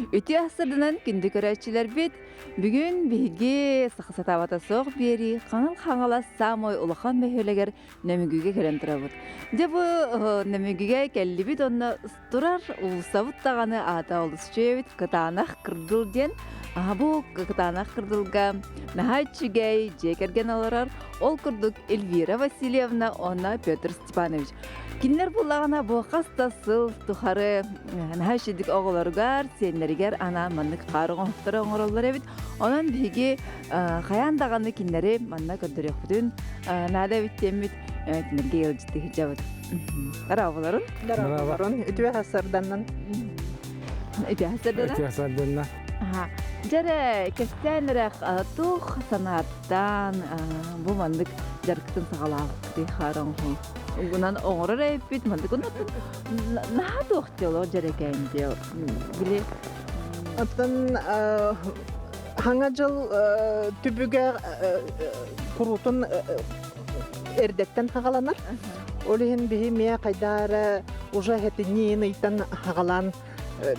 Үтүө сырдынан күндү көрөөччүлэрбит, бүгүн биһиги саха сатаабата суох биэрии Хаҥыл Хаҥалас саамай улахан бөһүөлэгэр Нөмүгүгэ кэлэн турабыт. Дьэ бу Нөмүгүгэ кэллибит онно турар уулуссабыт даҕаны аата олус үчүгэйбит Кытаанах Кырдыл диэн. Аха бу Кытаанах Кырдылга наһаа үчүгэй дьиэ кэргэн олорор. Ол курдук Эльвира Васильевна уонна Петр Степанович. Кинилэр буллаҕына бу хас да сыл тухары наһаа үчүгдүк оҕолоругар, сиэннэригэр анаан маннык хаар оҥоһуктары оҥороллор эбит. Онон биһиги хайаан даҕаны кинилэри манна көрдөрүөхпүтүн наада эбит диэммит кинилэргэ ыалдьыттыы сылдьабыт. Дорооболорун. Дорооболорун. Үтүө сарданнан. Үтүө сарданна. Үтүө сарданна. Дьэрэ, кэпсээн эрэ туох санааттан бу маннык дьарыктын саҕалаабыт хаар оҥоһуу. Угунан оҥорор эбиппит маннык наһаа туох дьоло дьэрэкээн дьыл били Оттон хаҥа дьыл түбүгэ куруутун эрдэттэн хаҕаланар. Ол иһин биһи эмиэ хайдаа эрэ уже этинниин ыйтан хаҕалаан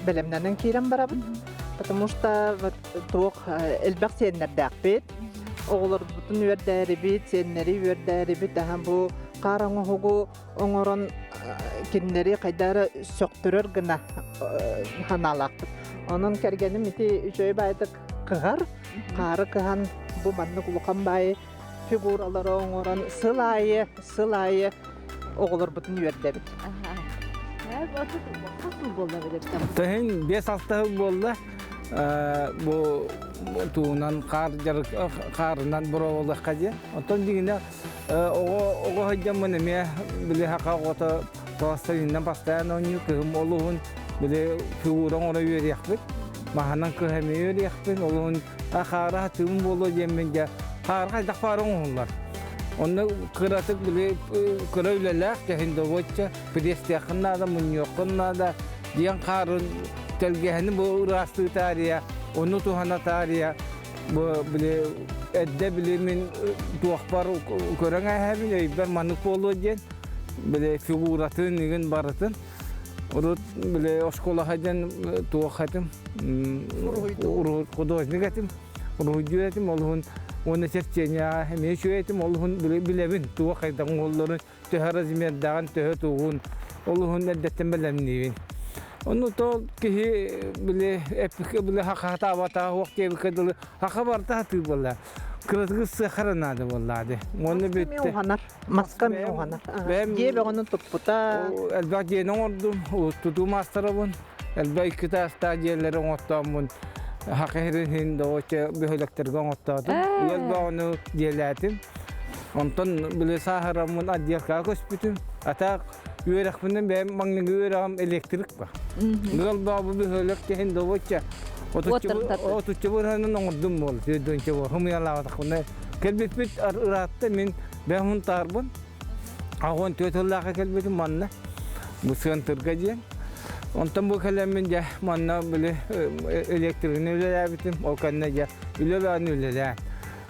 бэлэмнэнэн киирэн барабын. Потому что вот туох элбэх сиэннэрдээхпит. Оҕолорбутун үөрдээрибит, сиэннэри үөрдээрибит. Аха бу хаар оҥоһугу оҥорон кинилэри хайда эрэ сөхтөрөр гына санаалаахпыт. Онон кэргэним ити үчүгэй баайдык кыһар, хаары кыһан бу маннык улахан баайы фигуралары оҥорон сыл аайы, сыл аайы оҕолорбутун үөрдэбит. Тыһын 5-6 сыл буолла. Бу туунан хаар хаарынан боруобалыахха диэн. Оттон дьиҥинэ оҕо оҕо сылдьаммын эмиэ били хаха оҕото тоҕостарынан бастаан оонньуу кыһым олуһун били фигура оҥоро үөрүйэхпит. Маһынан кыһа эмиэ үөрүйэхпин олуһун хаара тыым буолуо диэммин дьэ хаара хайдах баара оҥоһуллар. Онно кыратык били кыра үлэлээх кэһин добуочча пресстиэххин наада, мунньуоххун наада диэн хаарын тэлгэһэни бу ыраастыы таарыйа, ону туһана таарыйа бу били эрдэ били мин туохпар көрөн ааһабын өйбөр маннык буолуо диэн били фигуратын игин барытын Урут били оскуолаҕа диэн туох этим, художник этим, уруһуйдуур этим, олуһун уонна черчениеҕа эмиэ үчүгэй этим, олуһун билэбин туох хайдах оҥоһулларын, төһө размердаҕын, төһө тугун, олуһун эрдэттэн бэлэмниибин. Ону то киһи били били хахатаабатаҕа уох диэбиккэ дылы хаха барыта сатыы буолла. Кыратыгы сыахара наада буоллаады. Уонна бүттэ. Маска эмиэ уһанар. Дьиэ бөҕөнү туппута. Элбэх дьиэни оҥордум, тутуу маастарабын. Элбэх икки таастаах дьиэлэри оҥортооммун. Хака иһин доҕоччу бөһүөлэктэргэ оҥортоотум. Ыал бөҕөнү дьиэлээтим. Онтон били сааһыраммын отделкаҕа көспүтүм. Ата үөрэхпинэн бэйэм маҥнайгы үөрэҕим электрик ба. Ыал бөҕө бөһүөлэк иһин добочча отучча бырһанан оҥордум буол. Сүүрдүнчэ буол. Хымыйалаабатахпына кэлбиппит ыраатта мин Бэм Һунтаарбын. 84 сыллаахха кэлбитим манна. Бу Сыантырга диэн. Онтон бу кэлэммин дьэ манна били электригини үлэлээбитим. Ол кэннэ дьэ үлэ бөҕөнү үлэлээн.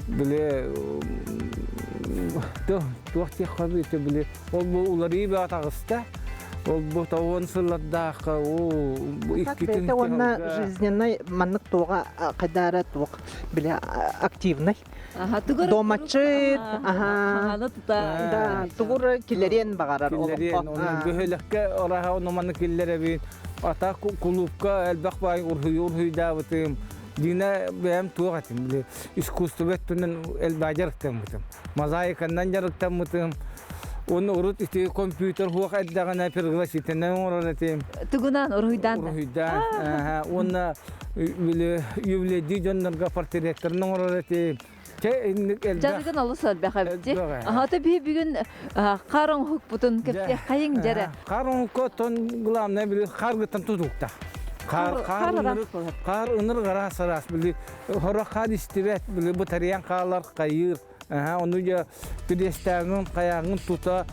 Били туох диэххэ били ол бу уларыйыы бөҕө таҕыста. Ол бу тоҕуон сыллардаахха оо иккитин уонна жизненный маннык туоҕа хайдаара туох били активный Домачыт, аха, да, тугур киллэриэн баҕарар олоххо. Бөһүөлэккэ ораһа ону-маны киллэрэбин. Ата кулуупка элбэх баай урһуйу урһуйдаабытым. Дина бэйэм туох этим, били искусство өттүнэн элбэх дьарыктаммытым. Мозаиканнан дьарыктаммытым. Уонна урут ити компьютер хуох эрдэҕинэ пригласительнай оҥорор этим. Тугунан уруһуйдаан да? Уруһуйдаан. Уонна били юбилейдии дьоннорго портреттарын оҥорор этим. Чэ инник элбэх. Дьарыгын олус элбэх эбит дии. Аха би бүгүн хаар оҥоһукпутун кэпсиэххэйиҥ дьэрэ. Хаар оҥоһукка тон главное били хааргыттан тутулукта. Хаар хаар хаар ыныр араас араас били хорох хаар истибэт били бытарыйан хаалар хайыыр Ону дьэ кириэстээҥҥин хайааҥҥын тута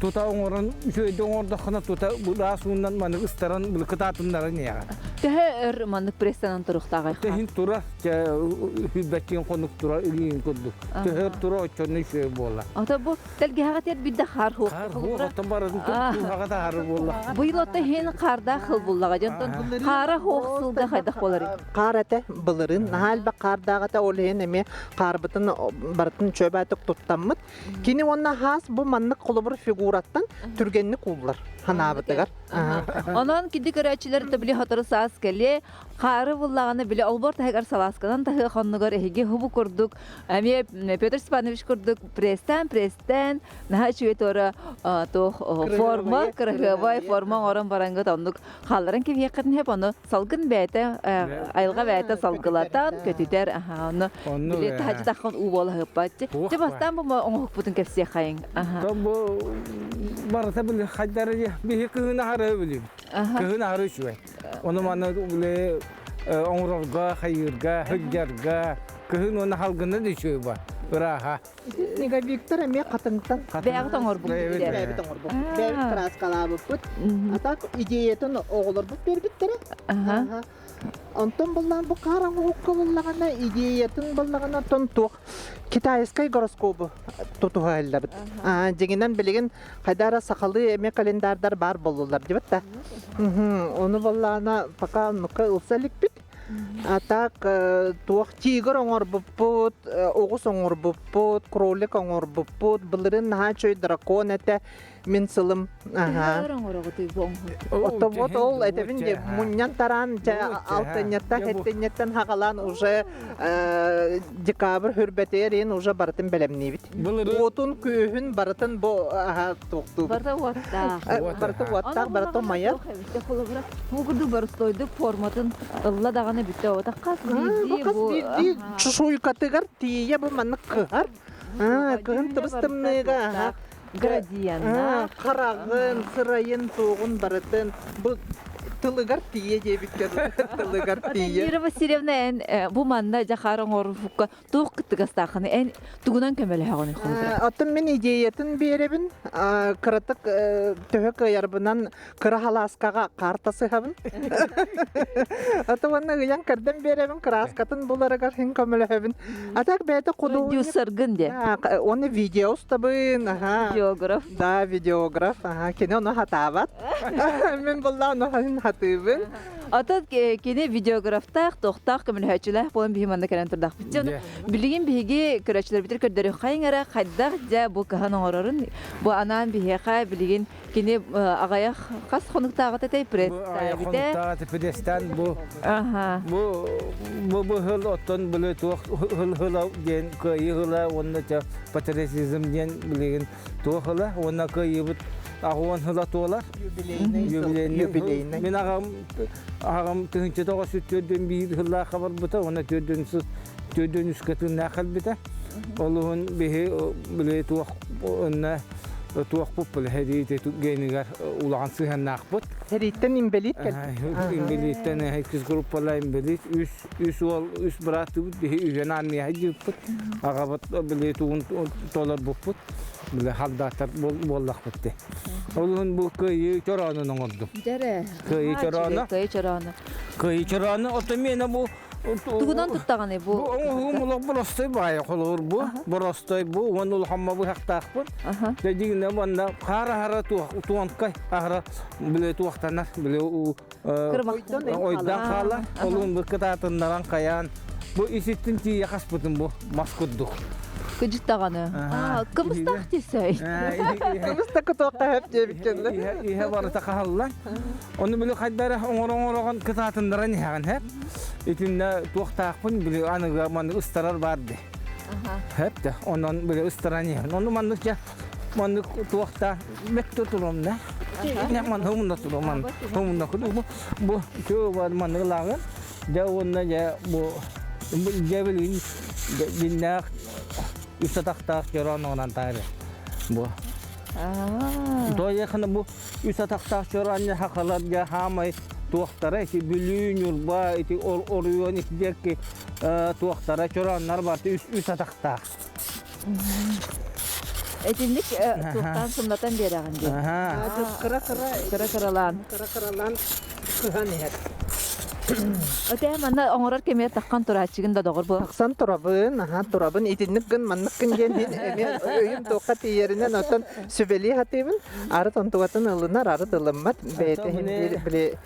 тута оҥорон үчүгэйдик оҥордоххуна тута ыраас уунан маннык ыстаран били кытаатыннаран иһэҕин. Төһө өр маннык пресстанан туруохтааҕый? Тэһин турар, сүүрбэччиин хонук турар илиин курдук. Төһө өр турар оччону үчүгэй буолар. Ото бу тэлгэһэҕэ тиэрбидде хаар хуох. Хаар хуох оттон барытын туһаҕа таһары буолла. Быйыл отто иһин хаардаах хыл буллаҕа дьонтон хаара хуох сылга хайдах буоларый? Хаар этэ былырыын наһаа элбэх хаардаах этэ ол иһин эмиэ хаарбытын барытын чөбөтүк туттаммыт. Кини уонна хаас бу маннык холобур фигураттан түргэнник ууллар ханаабытыгар. Онон киди көрөөччүлэр да били сотору саас кэлиэ, хаары буллаҕына били олбор таһыгар салаасканан таһыа хоннугар эһиги хубу курдук эмиэ Петр Степанович курдук пресстаан пресстаан наһаа үчүгэй туора туох форма кыраһыабай форма оҥорон бараҥҥыт оннук хаалларан кэбиһиэххитин сөп ону салгын бэйэтэ айылҕа бэйэтэ салгылатан көтүтэр аха ону били таһдьа таххан уу буолаһыппат дьэ бастаан бу оҥоһукпутун кэпсиэххэйиҥ аха бу барыта били хайдары биһи кыһын аһары билим кыһын аһары үчүгэй ону маны били оҥорорго хайыырга сылдьарга кыһын уонна халгына да үчүгэй бар ырааһа Снеговиктар эмиэ хатыҥтан. Бэйэҕит оҥорбуккут. Бэйэбит оҥорбуппут. Бэйэбит кырааскалаабыппыт. А так идеятын оҕолорбут биэрбиттэрэ. Онтон буллаан бу хаар оҥоһукка буллаҕына идеятын буллаҕына тон туох китайскай гороскобу тутуһа иһиллэбит. Дьиҥинэн билигин хайда эрэ сахалыы эмиэ календардар баар буоллулар дибит да. Ону буллаана пока оннукка ылса иликпит. А так туох тигр оҥорбуппут, оҕус оҥорбуппут, кролик оҥорбуппут, былырыын наһаа үчүгэй дракон этэ мин сылым. Аха. оҥороҕутуй бу Ото вот ол этэбин де мунньан тараан дьэ алтынньаттан хэттинньэттэн хагалаан уже декабрь хүрбэтээр уже барытын бэлэмниибит. Уотун күөһүн барытын бу аха туохтуубут. Барыта уоттаах. Барыта уоттаах, барыта умайар. Холобура, бу курдук боростуойдук форматын ылла даҕаны бүттэ оҕото хас биирдии бу хас биирдии чешуйкатыгар тиийэ бу маннык кыһар. Кыһын тыбыс тымныыга градиеннаах хараҕын, сырайын, туоҕун барытын бу тылыгар тиийэ диэбиккэ тылыгар тиийэ. Мира Васильевна эн бу манна дьахаар оҥорбукка туох кыттыгастааххыный? Эн тугунан көмөлөһөҕүнүй холобура? Оттон мин идеятын биэрэбин. Кыратык төһө кыайарбынан кыра халааскаҕа карта сыһабын. Ото уонна ыйан кэрдэн биэрэбин, кырааскатын буларыгар хин көмөлөһөбүн. А так бэйэтэ художник. Продюсергын де. Уонна видео устабын. Аха. Видеограф. Да, видеограф. Аха. Кини ону хатаабат. Мин булла ону хатыыбын. Атын кини видеографтаах, тохтоох көмөлөһөөччүлээх буолан биһи манна кэлэн турдахпыт. Дьэ, билигин биһиги көрөөччүлэрбитин көрдөрүөххэйиҥ эрэ, хайдах дьэ бу кыһан оҥорорун, бу анаан биһиэхэ билигин кини аҕыйах хас хонуктааҕыта этэй пресстаабитэ. Хонуктааҕыта пресстаан бу бу бу бу хыл оттон били туох хыл хыла диэн кыайыы хыла уонна патриотизм диэн билигин туох ыла уонна кыайыыбыт аҕуон ыла туолар. Юбилейный. Юбилейный. Мин аҕам аҕам 1941 сыллаахха барбыта уонна 403 тыыннаах кэлбитэ. Олуһун биһи били туох онно туохпут били һэрии генигэр улахан сыһыаннаахпыт. Һэрииттэн инбэлиит кэлбит. Инбэлииттэн иккис группалар инбэлиит үс үс уол үс бырааттыыбыт биһи үһүөн армия дьыыппыт. Аҕабыт били тугун толорбуппут. Бile халдааттар буоллахпыт дии. Ол бу кыайыы чороонун оҥордум. Дьэрэ. Кыайыы чорооно. Кыайыы чорооно. Кыайыы чорооно ото миэнэ бу Тугунан туттаҕыный бу? Бу оҥоһугум олох боростой баайа холобур бу. Боростой бу уонна улахамма быһахтаахпын. Дьиҥинэ уонна хаар аһара туонкай аһара бile туохтанар бile ойдан хаалар. Олун бу кытаатыннаран хайаан бу иситтин тиийэ хаспытым бу мас курдук. Кыдьык даҕаны. Кымыстаах десей. Кымыста кытуохха хөп диэбиккэннэ. Иһэ барыта хаһаллан. Ону били хайдары оҥорон-оҥорон кытаатыннаран иһэҕин хэп. Итиннэ туохтаахпын били аныга маны ыстарар бар ди. Хэп да онон били ыстаран иһэн. Ону маннык дьэ маннык туохта мөттө турум да. Не ман хумна турум ман хумна куду бу бу бар маннык лааҕын. Дьэ уонна дьэ бу дьэ билигин дьиннээх үс атахтаах чороон оҥорон таары бу. Тоойехана бу үс атахтаах чороон хахалар дьэ хаамай туохтара ити Бүлүү, Ньурба, ити Оруйуон ити диэки туохтара чорооннор барыта үс, үс атахтаах. Итинник туохтаан сымнатан биэрэҕин дии. Кыра-кыра кыра-кыралаан. Кыра-кыралаан кыһан иһэр. Өтөө манна оҥорор кэмигэр таххан турааччыгын да доҕор буол. Тахсан турабын, аха турабын. Итинник гын, маннык гын диэн мин эмиэ өйүм туохха тиийэринэн оттон сүбэлии сатыыбын. Арыт онтугатын ылынар, арыт ылыммат. Бэйэтэ иһин биир били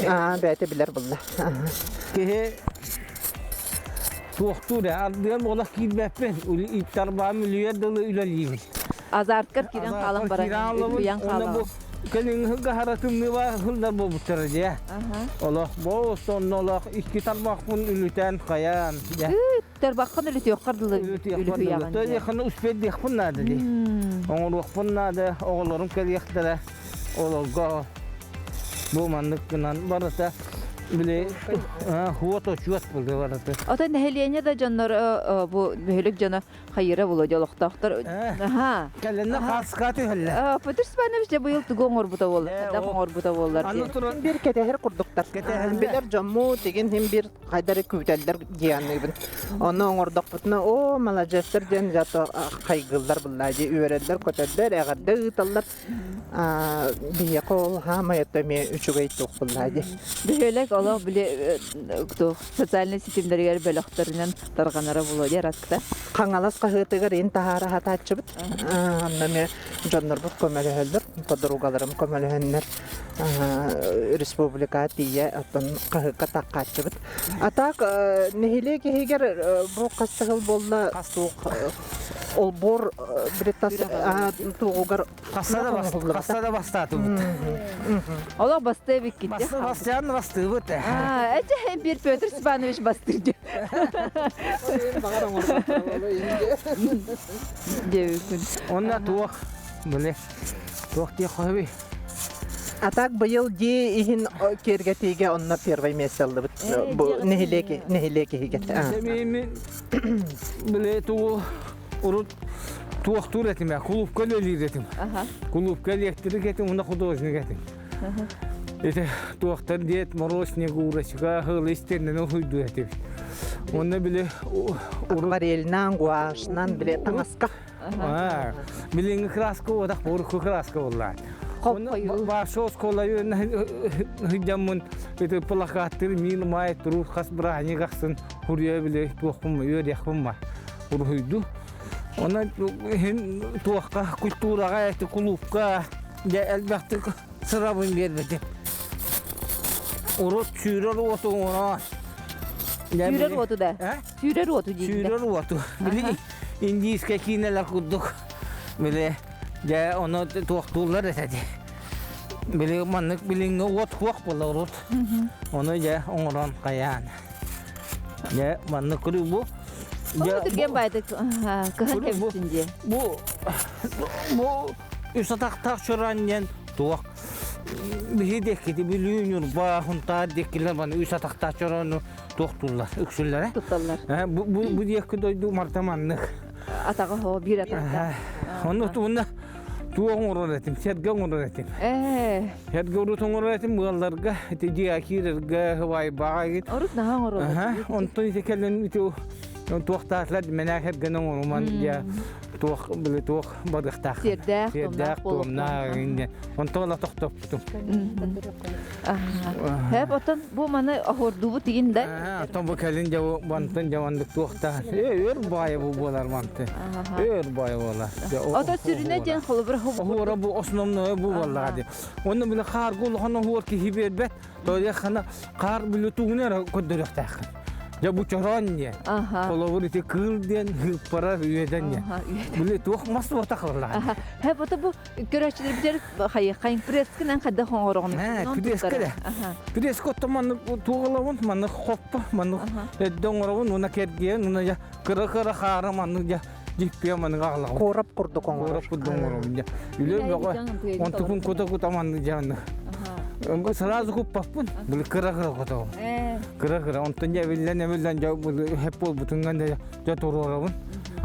аа бэйэтэ билэр булла. Киһи туохтуур ээ, ардыгар буолах киирбэппин. Тарбаам үлүйэр дылы үлэлиибин. Азарткар киирэн хаалан баран, үлүйэн хаалаҕын. Кэлиҥҥи хаһара тымныыба сылдар буолбуттара дьэ. Олох бу сонно олох икки тарбахпын үлүтэн хайаан дьэ. Тарбаххын үлүтүөххэр дылы үлүһүйэҕин. Төрүөххүн успетдиэхпин наада дии. Оҥоруохпун наада, оҕолорум кэлиэхтэрэ. Олорго бу маннык гынан барыта били хуот очуот булду барыта. Ото нэһилиэнньэ да дьоннор бу бөһүлүк дьоно хайыра булуо олохтоохтор. Аха. Кэлэннэ хаска түһэллэр. Петр Степанович дьэ быйыл тугу оҥорбута буоллар, хайдах оҥорбута буоллар Аны туран бир кэтэһэр курдуктар. Билэр дьоммут тигин хим бир хайдары күүтэллэр дианыыбын. Ону оҥордохпутуна оо маладьыастар диэн зато хайгыллар буллаа дии үөрэллэр көтөллөр эҕэрдэ ыыталлар. Биһиэхэ ол хаамай это эмиэ үчүгэй туох буллаа дии. Бөһүөлэк олох били туох социальнай ситимнэригэр бөлөхтөрүнэн тарҕанара буолуо дии араскыта. Хаҥалас хаһыатыгар ин таһаара сатааччыбыт. Онно эмиэ дьоннорбут көмөлөһөллөр, подругаларым көмөлөһөннөр республикаҕа тиийэ оттон хаһыакка таххааччыбыт. А так нэһилиэк иһигэр бу хас сыл буолла туох олбуор бритас туоҕугар Хасса да бастаатыбыт. Олох бастыы эбиккит. Бастыан бастыыбыт. Эчэ бир Петр Степанович бастыыр диэн. Диэбиппин. Онно туох били туох диэх хоһуй. А так быйыл дии иһин киэргэтиигэ онно первое место ыллыбыт. Бу нэһилиэк нэһилиэк иһигэр. Сэмиими били тугу урут туохтуур этим кулуупка үлэлиир этим. Кулуупка электрик этим, уна художник этим. Ити туохтар диэт Мороз Снегурочка хылы истернен уһуйду этибит. Онно били Акварельнан, гуашнан, биле таҥаска. Билиҥҥи краска уотах урукку краска буолла. Баша оскуола сылдьаммын ити плакаттыр мин маай туруу хас бырааһынньык ахсын хуруйа биле туохпун үөрүөхпүн ма уруһуйду. Онон иһин туохха культураҕа эти кулуупка дьэ элбэхтик сырабын биэрбитим. Урут сүүрэр уоту оҥорон. Сүүрэр уоту да? Сүүрэр уоту дииллэр. Сүүрэр уоту. Били индийскэй киинэлэр курдук. Били дьэ ону туохтууллар этэ дии. Били маннык билиҥҥи уот суох буолла урут. Ону дьэ оҥорон хайаан. Дьэ маннык көрүү бу. Дьэ түргэн баайдык кыһан кэбистин диye. Бу бу үс атахтаах чоран диэн туох биһи диэккити Бүлүү Ньурба Хунтаар диэккилэр маны үс атахтаах чорону туохтууллар үксүллэрэ тутталлар бу бу диэкки дойду марта маннык атаҕа хоо биир атахта онно туунна туох оҥорор этим сэргэ оҥорор этим сэргэ урут оҥорор этим ыалларга ити дьиэ киирэргэ хыбайбаҕа урут наһаа оҥорор онтон ити кэлин ити туохтаатылар мэнээх эргэн оҥоруман дьэ туох били туох барыахтаах сиэрдээх сиэрдээх туомнаах онтон ыла тохтоппутум Хэп оттон бу маны оһуордуубут игин да оттон бу кэлин дьэ мантан дьэ маннык туохтаах өр баайа бу буолар манты өр баайа буолар Ото сүрүнэ диэн холобура оһуора бу основное бу буоллаҕа ди онно били хаарга улахан оһуор киһи биэрбэт Тоойоххана хаар бүлүтугун эрэ көрдөрүөхтээххин. Дьэ бу чороон диэн. Холобур ити кыыл диэн ыыппарар үөдэн диэн. Били туох мас уотах ыллаҕа. Һэ бото бу көрөөччүлэрбитигэр хайыххайын пресскинэн хайдах оҥороҕун. Пресска да. Пресска оттон маннык туох ылабын, маннык хоппо, маннык эрдэ оҥоробун, уна кэргиэн, уна дьэ кыра-кыра хаара маннык дьэ дьиппиэ маннык аҕалаҕын. Короб курдук оҥорор. Короб курдук оҥоробун дьэ. Үлэ бөҕө. Онтукун кута-кута маннык дьэ маннык. Сразу куппаппын. Били кыра-кыра кутабын. Кыра-кыра. Онтон дьэ эбиллэн-эбиллэн дьэ хэп буолбутунган дьэ дьэ туруорабын.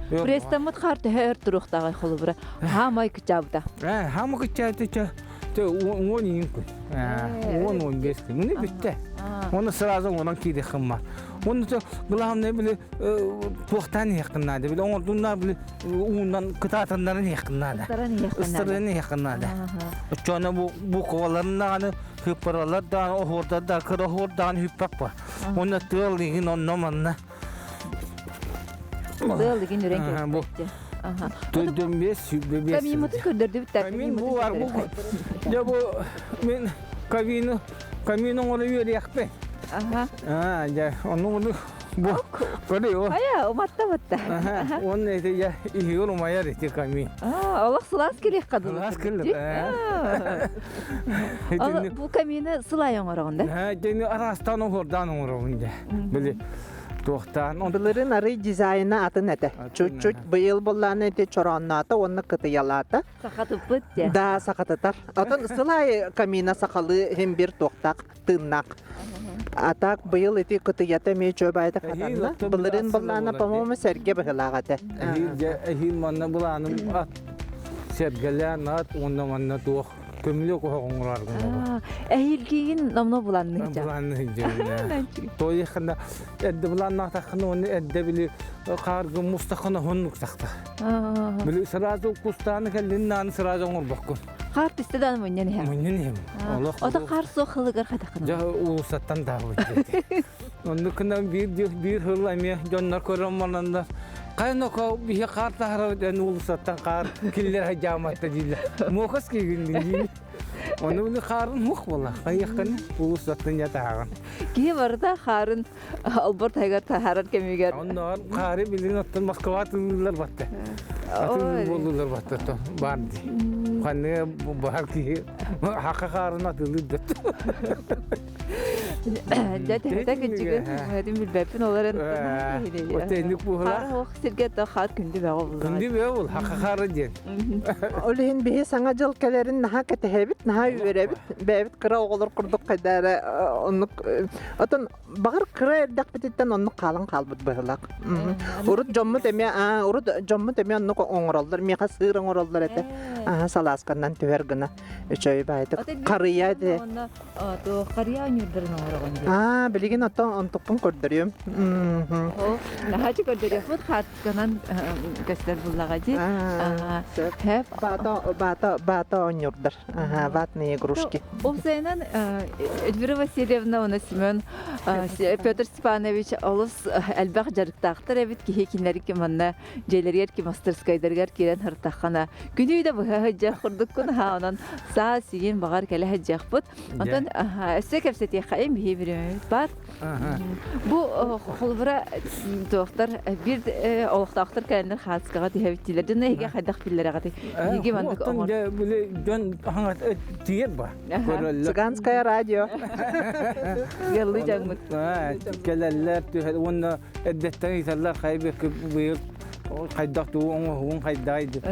Пресстаммыт хаар төһө өр туруохтааҕай холобура? Хаамай кычаабыта. Ээ, хаама кычаабыта чэ уон иин күн. 10-15 күн. Муну бүттэ. Оны сразу онон киириэххин бар. Онно главное били туохтаан иһиэххин наада. Били оҥордуннаа били уунан кытаатыннаран иһиэххин наада. Ыстаран иһиэххин наада. Оччоно бу букваларын даҕаны хыппаралар даҕаны оһуордар да кыра оһуор даҕаны хүппэк ба. Онно тыал игин онно манна. Тыал игин үрэн Бу Төдөн бес, сүбэ бес. Камиммытын көрдөрдүбүт да. Камин бу бар бу. Дьэ бу мин камину камин оҥоро үөрүйэхпин. Аха. Аа, дьэ, ону бу көрү. Айа, уматта батта. Аха, уонна ити дьэ иһигэр умайар ити камин. Аа, олох сылаас кэлиэххэ дылы. Сылаас кэллэр. Бу камины сылай оҥороҕун да? Аа, дьэни араастаан оһуордаан оҥоробун дьэ. Били туохтаан. Былырын арый дизайна атын этэ. Чуть-чуть быйыл буллааны ити чороонноото уонна кытыйалаата. Сахатыппыт дьэ. Да, сахатытар. Отон сылай камина сахалыы хим бир туохтаах тыыннаах. А так быйыл ити кытыйата эмиэ чөө баайда хатанна. Былырын буллаана, по-моему, сэргэ быһылаах этэ. Эһиил манна былааным ат сэргэлээн ат уонна манна туох көмүлүөк оһох оҥорор гынабын. Эһиилгиигин номно буланныһдьа. Буланныһдьа. Тойхана эрдэ буланнаахтаххына уонна эрдэ били хааргы мустаххына хоннук тахта. Били сразу кустааны кэллин нааны сразу оҥорбоккун. Хаар түстэ даҕаны мунньан иһэм. Мунньан иһэм. Олох. Ото хаар суох хылыгар хатаххына. Дьэ уулуссаттан даабыт. Оннук гына биир биир хыл эмиэ дьоннор көрөн бараннар хайа биһи хаар таһарабыт эн уулуссаттан хаар киллэр хайдьааматта дииллэр. Муокас киигин диин. Ону били хаарын мух буола. Хайыаххын уулуссаттан я таһаҕын. Киһи барыта хаарын албор таһыгар таһаарар кэмигэр. Онноор хаары билин оттон Москва тыллар батта. Атын буоллулар батта то бар ди. Ханны баһар киһи хака хаарын атылыр дөт. Дьэ тэһитэ кынчыгын мөтүн билбэппин олорон Отенник буһула. Хаар ох сиргэ то хаар күндү бөҕө булла. Күндү бөҕө бул хака хаары диэн. Ол иһин биһи саҥа дьыл кэлэрин наһаа кэтэһэбит, наһаа үөрэбит. Бэйэбит кыра оҕолор курдук хайда эрэ оннук отон баҕар кыра эрдэхпититтэн оннук хаалан хаалбыт быһылаах. Урут дьоммут эмиэ урут дьоммут эмиэ оннук оҥороллор, миэхэ сыыр оҥороллор этэ. Аха салаасканнан түһэр гына үчүгэй баайдык харыйа этэ. Харыйа оонньуурдарын оҥороҕун дии. Аа, билигин оттон онтукпун көрдөрүөм. Наһаа көрдөрүөхпүт хаартысканан көстөр буллаҕа дии. Баата баата баата оонньуурдар. Ага, ватные игрушки. Ол сайынан Эльвира Васильевна уонна Семен Петр Степанович олус элбэх дьарыктаахтар эбит киһи кинилэри манна дьиэлэригэр ки мастерскайдарыгар киирэн сырыттаххына күнүү да быһа сылдьар курдуккун аха онон саа сигин баҕар кэлэ сылдьыахпыт онтон өссө кэпсэтиэххэйин биһи бириэмэбит баар бу холобура туохтар биир олохтоохтор кэлэннэр хааскаҕа түһэбит дииллэр дьон эһиги хайдах биллэрэҕитий биһиги маннык оҥор били дьон тиийэр ба Цыганское радио Ыаллыы дьаҥмыт кэлэллэр түһэр уонна эрдэттэн ыйыталлар хайа быйыл хайдах тугу оҥоһугун хайдаай деп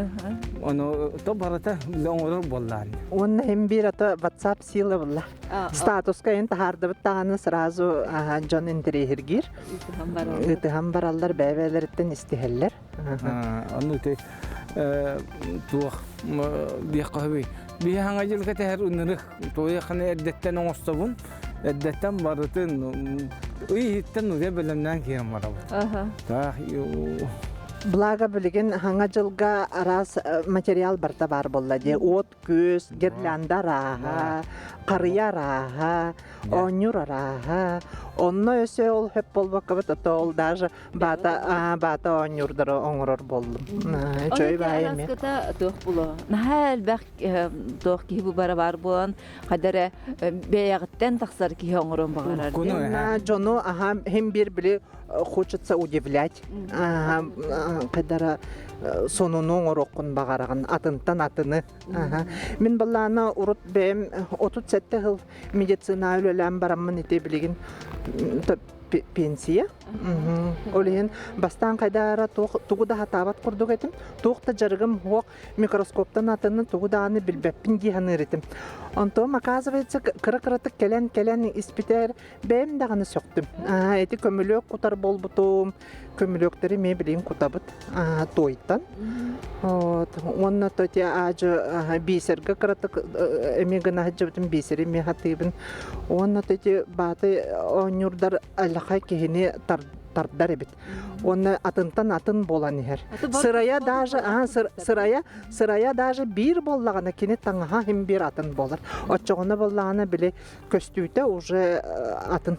ону то барыта оҥорор буоллаан уонна им биир ата WhatsApp сила булла статуска ин таһаардыбыт даҕаны сразу дьон интэриэһиргиир ытыһан бараллар бэйэ-бэйэлэриттэн истиһэллэр ону те туох диэххэ сөбүй биһи хаҥа дьылга тэһэр ынырык туойаханы эрдэттэн оҥостобун эрдэттэн барытын ый иһиттэн уйа бэлэмнээн киирэн барабыт таах Благо билигин хаҥа дьылга араас материал барыта баар буолла дии. Уот күөс, гирлянда арааһа, харыйа арааһа, оонньуур арааһа. Онно өссө ол хөп буолбаккабыт, ото ол даже баата баата оонньуурдары оҥорор буоллум. Үчүгэй баайы эмиэ. Туох було. Наһаа элбэх туох киһи бу бара баар буолан хайда эрэ бэйэҕиттэн тахсар киһи оҥоруон баҕарар. Дьону аха хим бир били хочется удивлять. Хайдара сонуну оҥоруоххун баҕараҕын атынтан атыны. Мин баллаана урут бэйэм 37 сыл медицина үлэлээн бараммын ити билигин пенсия. Ол иһин бастаан хайдаара тугу да хатаабат курдук этим. Туох да дьарыгым суох, микроскоптан атыны тугу даҕаны билбэппин дии саныыр этим. Онтон, оказывается, кыра-кыратык кэлэн-кэлэн испитэр бэйэм даҕаны сөхтүм. Ити көмүлүөк кутар буолбутум, көмүлүөктэри эмиэ билигин кутабыт туойтан. Вот. Уонна то те аажы бисерге кыратык эмиэ гына сылдьыбытым бисери эмиэ хатыыбын. Уонна то эти бааты оонньуурдар аллахай киһини тардар эбит. Уонна атынтан атын буолан иһэр. Сырая даже сырая сырая даже биир буоллаҕына кини таҥаһа иһин биир атын буолар. Оччоҕуна буоллаҕына били көстүүтэ уже атын.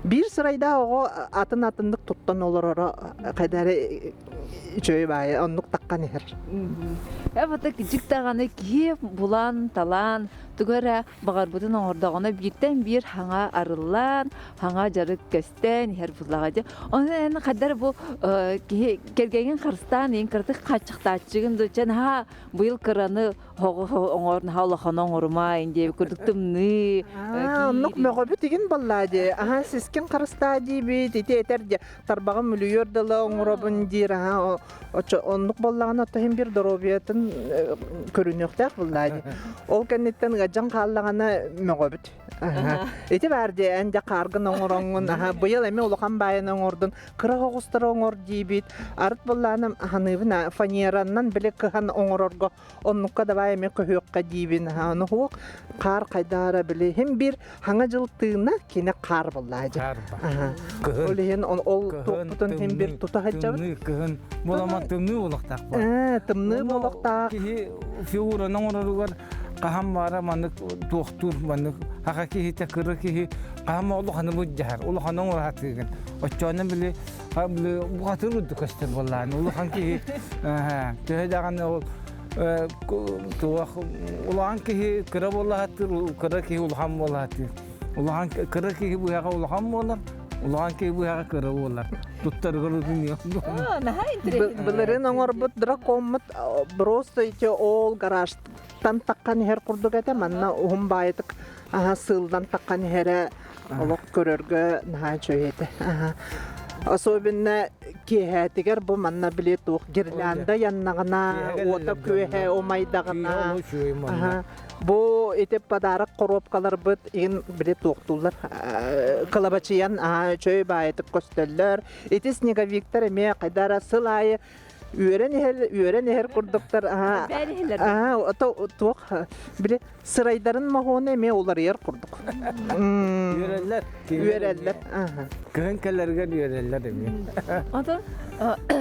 Биир сырайдаах оҕо атын атыннык туттан олороро хайда эрэ үчүгэй баайы оннук таххан иһэр. Эбэтэ кичик даҕаны киһи булан, талаан, тугу эрэ баҕарбытын оҥордоҕуна бииртэн биир хаҥа арыллан, хаҥа дьарык көстөн иһэр буллаҕа дии. Ону эн хайдар бу киһи кэргэҥин харыстаан иин кыратык хааччахтааччыгын дуччан ха быйыл кыраны оҥор наһаа улахан оҥорума диэбит курдук тымныы. Оннук мөҕөбүт игин баллаа дии. Аха сискин харыстаа диибит, ити этэр дии тарбаҕым үлүйүөр дылы оҥоробун диир аха оччо оннук буоллаҕына отто иһин биир доруобуйатын көрүнүөхтээх буоллаа дии. Ол кэнниттэн ыадьан хааллаҕына мөҕөбүт. Ити баар дии эн дьэ хааргын оҥороҥҥун аха быйыл эмиэ улахан баайын оҥордун кыра оҕустары оҥор диибит. Арыт буоллаҕына ханыыбын фанераннан били кыһан оҥорорго оннукка давай эмиэ көһүөххэ диибин ону хуох хаар хайдаара били хим бир хаҥа дьыл тыына кини хаар буоллаа дьэ ол иһин ол туохпутун хим бир тута сылдьабыт кыһын буолама тымныы буолуохтаах тымныы буолуохтаах киһи фигураны оҥороругар хаһан баара маннык туохтуур маннык хаха киһитэ кыра киһи хаһан улаханы былдьаһар улаханы оҥоро сатыыгын оччоонон били бухатыр үрдүк көстөр буоллаан улахан киһи төһө даҕаны ол туох улахан киһи кыра буоллаһаттыыр кыра киһи улахан буоллаһаттыыр улахан кыра киһи быһаҕа улахан буолар улахан киһи быһаҕа кыра буолар туттарыгар Былырын оҥорбут дракоммут просто ити ол гаражтан таххан иһэр курдук этэ манна уһун баайытык сыылдан таххан иһэрэ олох көрөргө наһаа үчүгэй этэ. Особенно киэһээтигэр бу манна били туох гирлянда яннаҕына, уота күөһэ умайдаҕына бу ити подарок коробкаларбыт иһин били туохтууллар кылабачыйан үчүгэй баайытык көстөллөр. Ити снеговиктар эмиэ хайдара сыл аайы үөрэн иһэр үөрэн иһэр курдуктар аа туох били сырайдарын моһуона эмиэ уларыйар курдук үөрэллэр үөрэллэр кыһын кэлэригэр үөрэллэр эмиэ Онтон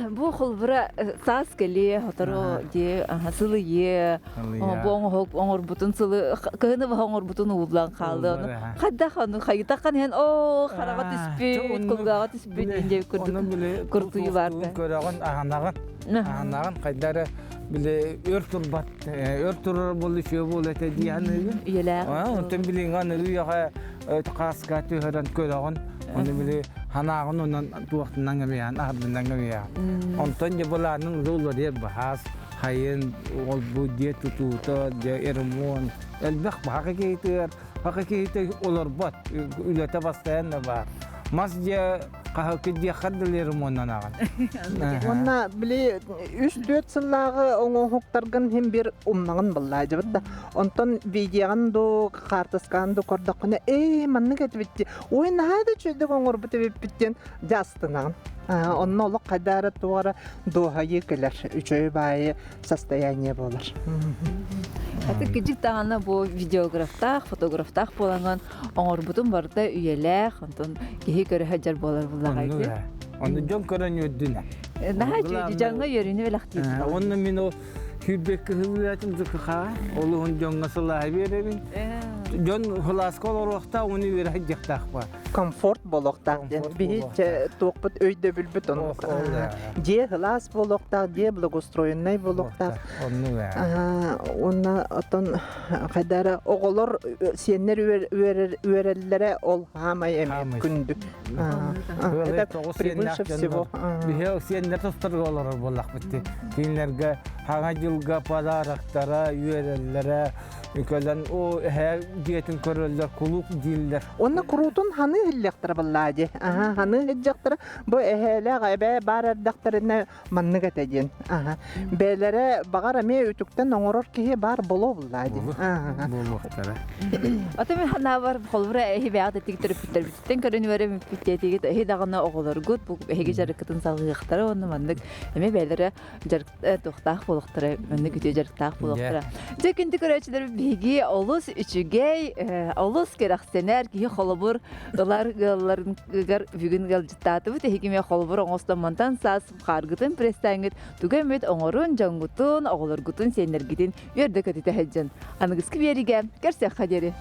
бу холбура саас кэлиэ сотору дии сылыйыа бу оҥорбутун сылы кыһыны баһа оҥорбутун ууллан хаалыа хайдах ону хайытаххан иһэн оо хараҕа түспүт кулгааҕа түспүт диэн курдук куртуйу баарда көрөҕүн аһанаҕын аһанаҕын хайда эрэ били өр турбат өр турар буолла үчүгэй буолла этэ дии саныыгын үйэлээх онтон билиҥҥи аныгы үйэҕэ хааска түһэрэн көрөҕүн ону били ханаҕын онон туохтунан гымыйаан аһардынан гымыйаан онтон дьэ былаанын уларыйар баһаас хайын ол бу дьиэ тутуута дьэ ремонт элбэх баһака киһитигэр Хака киһитэ олорбот, үлэтэ бастайан да баар. Мас дьиэ хаһыкы диэххэр да ремоннанаҕын. Уонна били үс-түөрт сыллааҕы оҥоһуктаргын иһин бир умнаҕын быллаадьыбыт да. Онтон видеоҕын ду, хаартыскаҕын ду көрдөххүнэ, эй, маннык этибит дии. Ой, наһаа да үчүгэйдик оҥорбут эбиппит диэн дьэ астынаҕын. Онно олох хайда эрэ туох эрэ дуоһайыы кэлэр, үчүгэй баайы состояние буолар. Аты кыдьык даҕаны бу видеографтаах, фотографтаах буолаҥҥын оҥорбутум барыта үйэлээх, онтон киһи көрө сылдьар буолар буллаҕай. Онну дьон көрөн үөрдүнэ. Наһаа дьоҥҥо үөрүүнү бэлэхтиир. Онно мин ол сүүрбэккэ сыллаатым ЗКХ, олуһун дьоҥҥо сылааһы биэрэбин. Дьон сылааска олоруохтаах, уну үөрэ сылдьыахтаах ба. Комфорт буолуохтаах диэн. Биһи туохпут өйдөбүлбүт оннук. Дьиэ сылаас буолуохтаах, дьиэ благоустроеннай буолуохтаах. Уонна оттон хайда эрэ оҕолор сиэннэр үөрэллэрэ ол хаамай эмиэ күндү. Это превыше всего. Биһи сиэннэр тустарга олорор буоллахпыт. Кинилэргэ хаҥа дьылга подароктара, үөрэллэрэ. Кэлэн о эһээ дьиэтин көрөллөр, кулууп дииллэр. Онно куруутун ханыы иһиллэхтэрэ баллаа дии. Аха, ханыы иһиллэхтэрэ. Бу эһээлээх эбээ баар эрдэхтэринэ маннык этэ диэн. Аха. Бээлэрэ баҕар эмиэ үтүктэн оҥорор киһи баар боло буллаа дии. Аха. Буолуохтара. Ото мин ханаабар холбура эһи бэйэҕит этик төрөппүттэрбититтэн көрөн үөрэммиппит диэтигит эһи даҕаны оҕолоргут бу эһиги дьарыккытын салгыахтара уонна маннык эмиэ бэйэлэрэ дьарык туохтаах буолуохтара, маннык үтүө дьарыктаах буолуохтара. Дьэ күндү көрөөччүлэр биһиги олус үчүгэй, олус кэрэхсэнэр киһи холобур ылар ыалларыгар бүгүн ыалдьыттаатыбыт. Эһиги эмиэ холобур оҥостон мантан саас хааргытын пресстээҥҥит тугу эмит оҥорун, дьоҥҥутун, оҕолоргутун, сиэннэргитин үөрдэ көтүтэ сылдьын. Аныгыскы биэриигэ көрсүөххэ диэри.